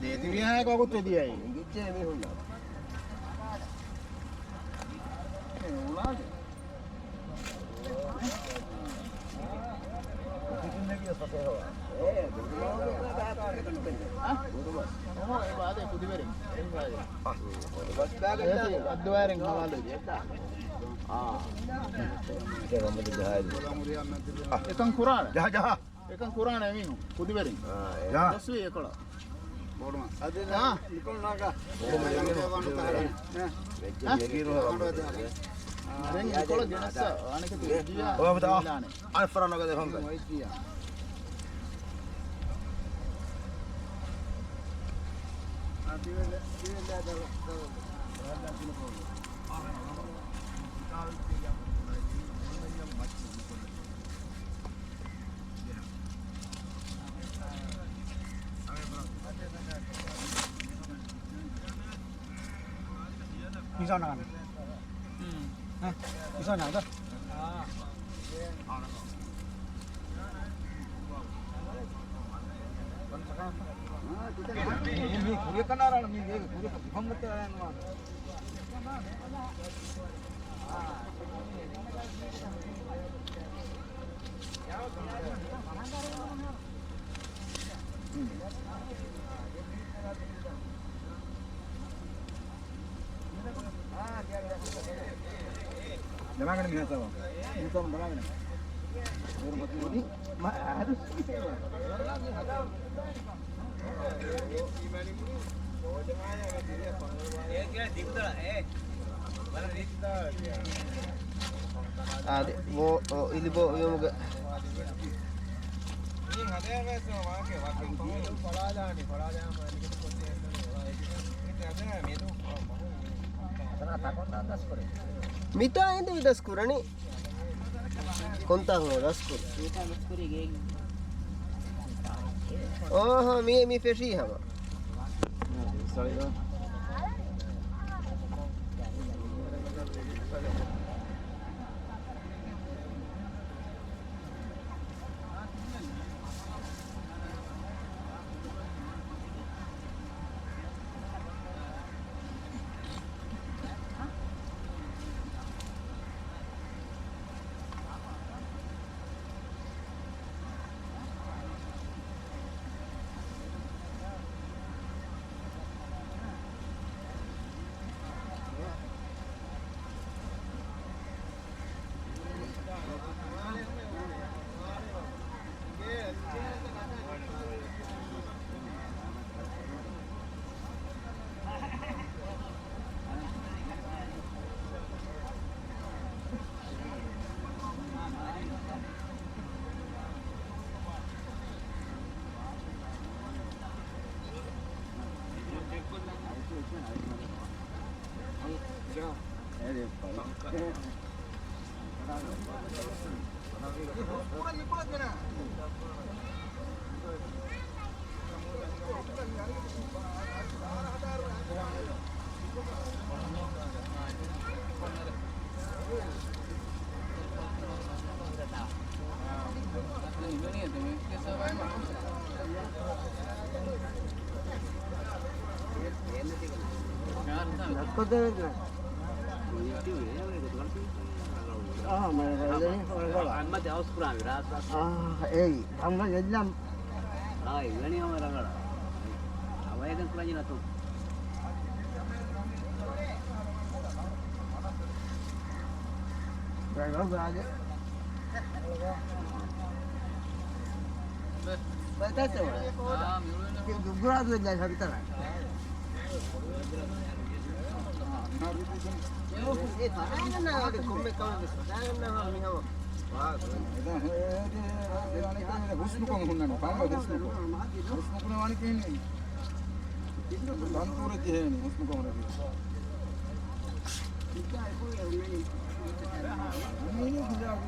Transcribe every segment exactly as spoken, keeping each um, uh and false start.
ދޭތިބިހާއެކު އަގު ތެދިޔައީ. އައްދުވާރެން ހަވާލު. އެކަން ކުރާނެ. ޖަހާ، ޖަހާ. އެކަން ކުރާނެ މީހުން ކުދިވެރިން. އާ، އެ. ޖާ. ދަސްވީ އެކޮޅަށް. ބޯޑުމަ. އާ. ދެން އެކޮޅަށް ގެނެއްސަ އަނެކެތި ޖިޔާ. އާ. މިސާނާ. ހުން. ހަ؟ މިސާނާ ދޯ. މީ، މީ ކުރިޔަކަށް ނާރާނަ، މީ ކުރިޔަކަށް ފަންގަތެ އަޅަން ވާނެ. ދަމާގަނޑު މިހާ ސާވާ. މިހާ ސާވާ ދަމާގަނޑު. މަ-، އަހަރު. އާދެ، ބޯ، އޮ، އިލި ބޯ ވިޔުމުގެ. މިތާ އިނދެ ވިދަސް ކުރަނީ. ކޮންތާކުން ރަސްކުރި؟ އޯހޯ، މި، މި ފެށީ ހަމަ. އާ، އެއީ. ހަމަ އެއްލަމް. އާ، އިވެނީ ހަމަ ރަނގަޅަށް. އަވައިދެން ކުރަންޖެ ނަތުން. ރަނގަޅު ގާގެ. ބަތަސެވަ. ދުގުރާ ދުވެއްލާ ހަބިތަރާ. އެ ފަރާގަންނާ އަޑު ކޮންމެ ކަމެއް ވެސް ފަރާގަންނާ މިހަމަ. ހުސްނުކަން ހުންނަނީ. ފަންމަ ހުސްނުކަން. ހުސްނުކުން ވާނީ ކިހިނެއް؟ ތަންތޫރެއް ޖެހޭނީ ހުސްނުކަން ރެދީ. ހުންނަނީ ހުންނަނީ ހުންނަނީ.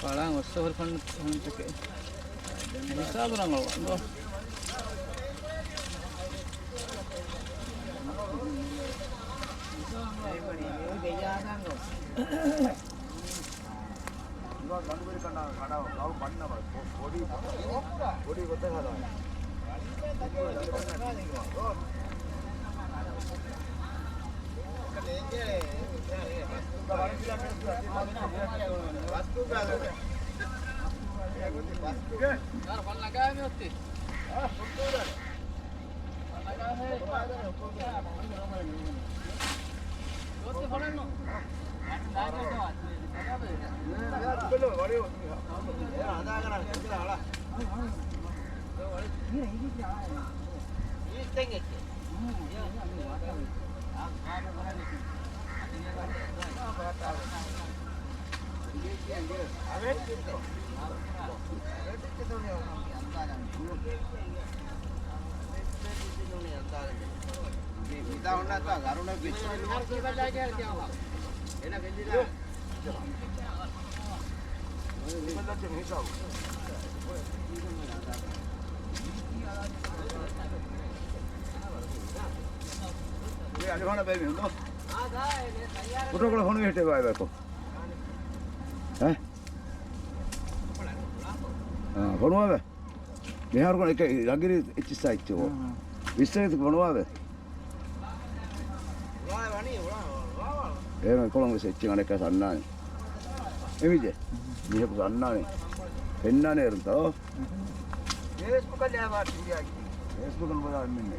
ފަޅާން އޮއްސޯ ހުރި ފަންނަ ހުންތަކެއް. ހިސާބު ރަނގަޅު ވަންދޯ. ފޮނުވާބެ. އާ، ފޮނުވާބެ. މިހާރު ކޮން އެކެ ރަނގިރީ އެއްޗިއްސާ އެއްޗެއް އޯ. ވިއްސަރެތި ފޮނުވާބެ. އޭރުން ކޮޅުން ވެސް އެއްޗެއް އަނެއްކާ އަންނާނެ. އެމިޖެ. މިހަކު އަންނާނެ. ފެންނާނެ އޭރުންތަ އޯ. ފޭސްބުކަށް ނުބަލާ މިންނެ.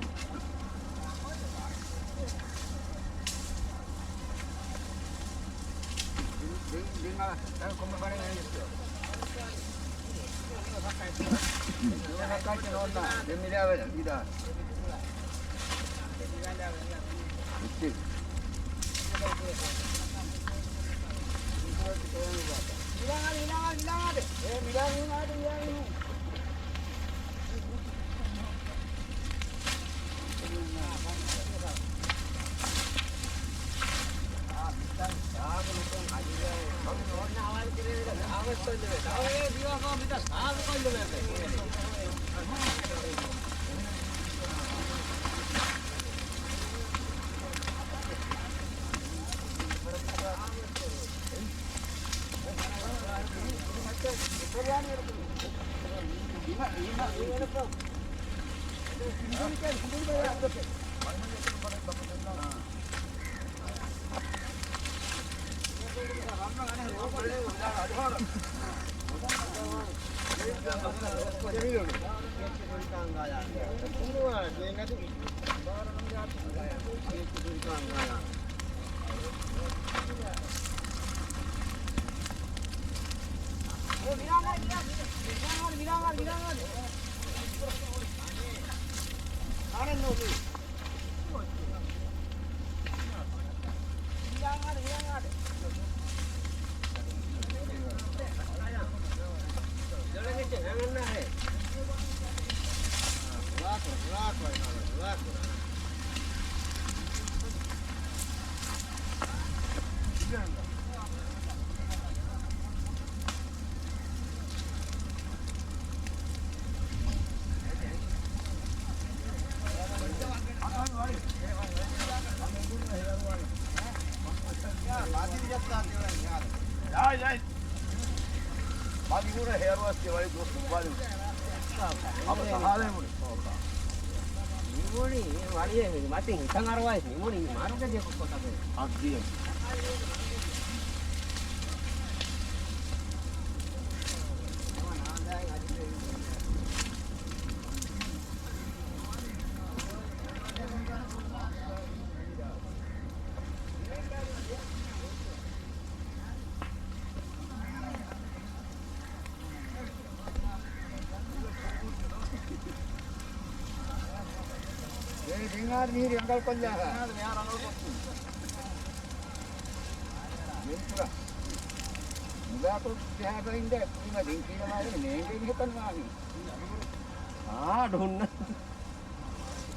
ނިމުނީ ވަޅިއެއް މަތިން ހިތަށް އަރުވާ ނިމުނީ މާރުގެ ދެކޮށް ކޮޓަކު. އައްދިޔަ. ދިން އާދެ މިހިރި ރަނގަޅު ކޮށްލާ. ދިން ކުރާ. މުދާކޮށް ޖަހާފައިން ދެ ކުރިމަ ދިން ކީރަމާ ދެން ނޭނގެ މިހެކަން ވާނީ. އާ، ޑުންނަ.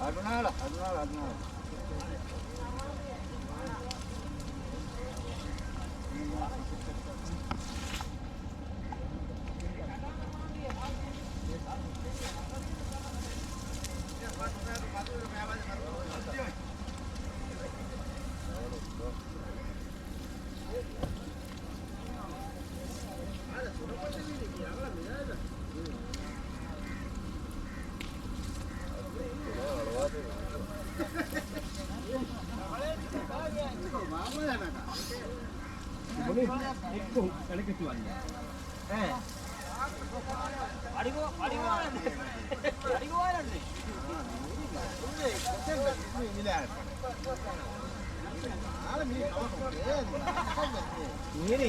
އަޑުނާޅަ، އަޑުނާޅަ، އަޑުނާޅަ.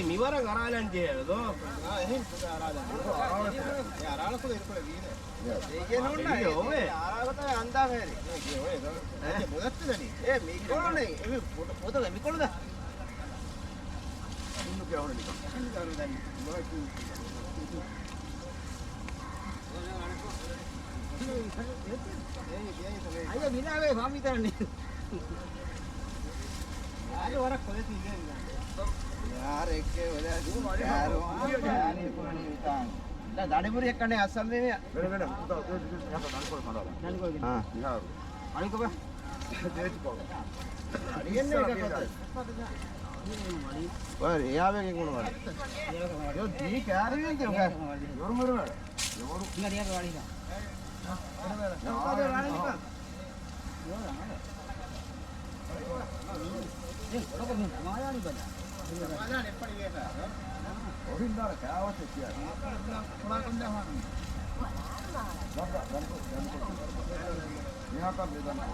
މިވަރަށް އަރާލަން ޖެހޭ ދޯ. އާ، އެހެން ކުޑަ އަރާލަން. އެ އަރާޅަކު އިރުކޮޅެއް ވީނެ. އޭގެ ނޫން ނާ، އޭގެ އޭގެ އޮވޭ. އާރާގޮތަށް އަންދާ ފެރި. އޭގެ އޮވޭ ދޯ. އޭގެ ބޮލައްތަ ދަނީ. އޭ މިކޮޅުނެ، އެ މި ބޮ-، ބޮތަލެ މިކޮޅު ދާ. އިންނު ކެހުނު ނިކަން. އައްޔަ މިނާވޭ ފާމިތަން ނި. އާދެ ވަރަށް ކޮލެ ތި އިނގޭ މިނާ. ޔާރ އެއްކޭ ވަލާ ޔާރ ދަނޑި ބުރި އެއްކަނޑެ އަސަން ވީމެ. ވެރެ ވެރެ ހުތާ އޮތޭ ދިގި އެހާ ދަނޑިކޮޅު ކަނޑާލާ. ދަނޑިކޮޅު ގެން. ހާ. މިހާރު. އަޅިކޮބާ؟ ދޭތިކޮޅު. ވަރި އެޔާވެގެން ގުޅު ވަރި. ޔޯ ދީ ކާރިވެން ދޭ އޮކާ. ޔޮރު މަރު ވަރ. ޔޮރު. ނަޑިޔާ ވަރި. ޔޯ ރަ. އޮށިންދާރަ ކާވަސެއް ކިޔާ. ދައްކަ، ދަންކޮ، ދަންކޮ. މިހާކަށް ބެދަންކޮ.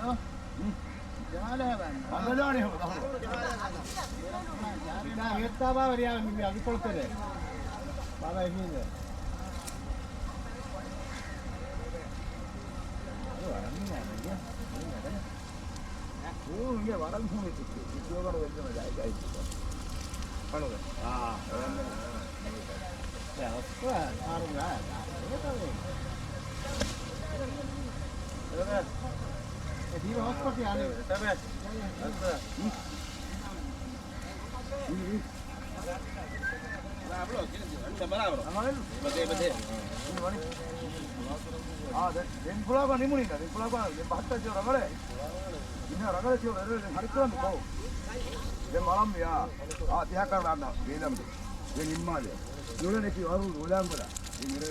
ހުން. ބަނގަލާނެ ހަމަ. ވެއްޓާ ބާ ވަރިޔާ މި އަގިކޮޅު ތެރޭ. ބާބާ އެހީނދެ. އަދު ވަރަށް މީނާ ނޭގެ. އޭގެ ވަރަށް ހޫނު ތިއްތި. ތިއްތި ވަރަށް ވެއްޖެ މަޖާ ގައި. ކަނުގެ. އާ. އެ އޮސްކޮ އާރުގަ. އެ ދީ ހޮސްކޮޓި އާނެ. ދެން ފުޅާކޮ ނިމުނީ، ދެން ފުޅާކޮ ނިމުނީ، ދެން ފުޅާކޮ ދެން ބަހައްޓަ ޖޯ ރަގަޅޭ. އިން ރަގަޅެ ޖޯ ރަގަޅޭ، ދެން ހަރިކުރަން ކޯ. ދެން މަޅަން ވިޔާ. އާ، ތިހާ ކަރަން ވޭލަން. ދެން އިންމާލެ. ނުޅެނެކި ވަރު ރޯލާން ގޮލާ. ދެން އިރޭ.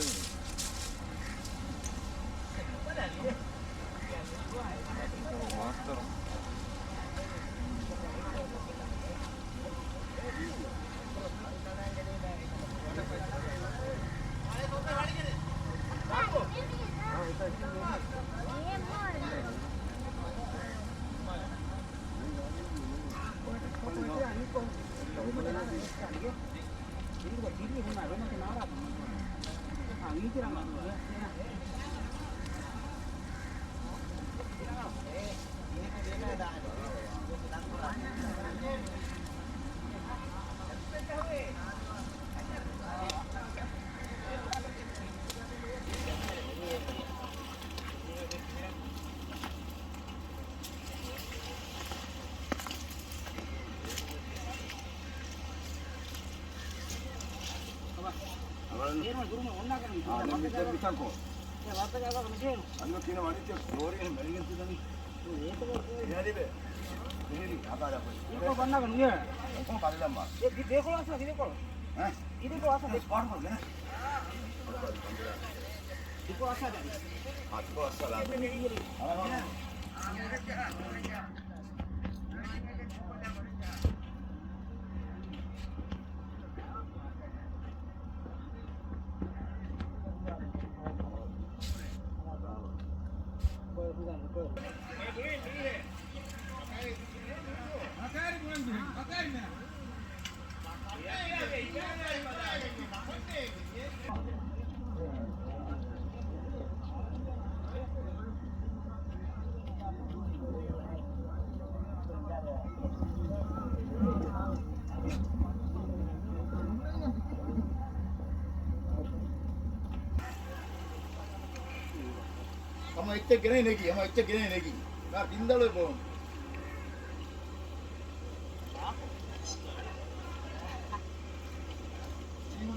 ހަމަ އެއްޗެއް ގެނައި ނެގި، ހަމަ އެއްޗެއް ގެނައި ނެގި. ނާ ބިންދަޅުވެ ބޯން.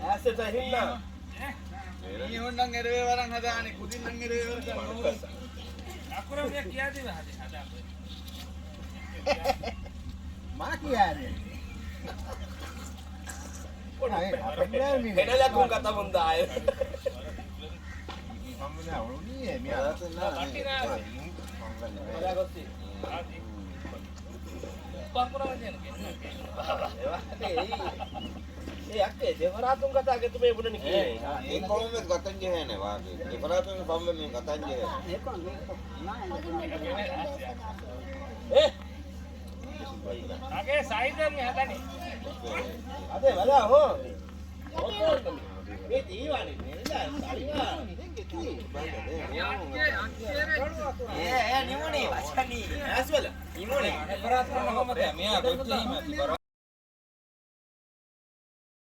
އައިސް އެތައް ހިންނާ. މީހުންނަށް އެރެވޭ ވަރަށް ހަދާނެ، ކުދިންނަށް އެރެވޭ ވަރަކަށް ނޫން. އަކުރަމް އެ ކިޔާދީމަ ހަދި ހަދާ. މާ ކިޔާރެ. ހެނަލަކުން ގަތަމުން ދާއިރު. އެ އައްކޭ ދެފަރާތުން ގަތާ ގެތުމޭ ބުނަނީ ކިޔޭ. އެ ކޮޅުން ވެސް ގަތަން ޖެހޭނެ ވާގެ. ދެފަރާތުން ފަންވެ މި ގަތަން ޖެހޭ. އެ؟ އަގޭ ސައިޒަށް މި ހަދަނީ. އަދެ ބަލާ ހޯ. މި ދީވާނީ މި ސައިޒަށް. އޭ، އޭ، ނިމުނީ ވަސަނީ. އަސްވަލަ. ނިމުނީ. އެފަރާތުން ހަމަ މިޔާ ގޮތްޖެހީމަ.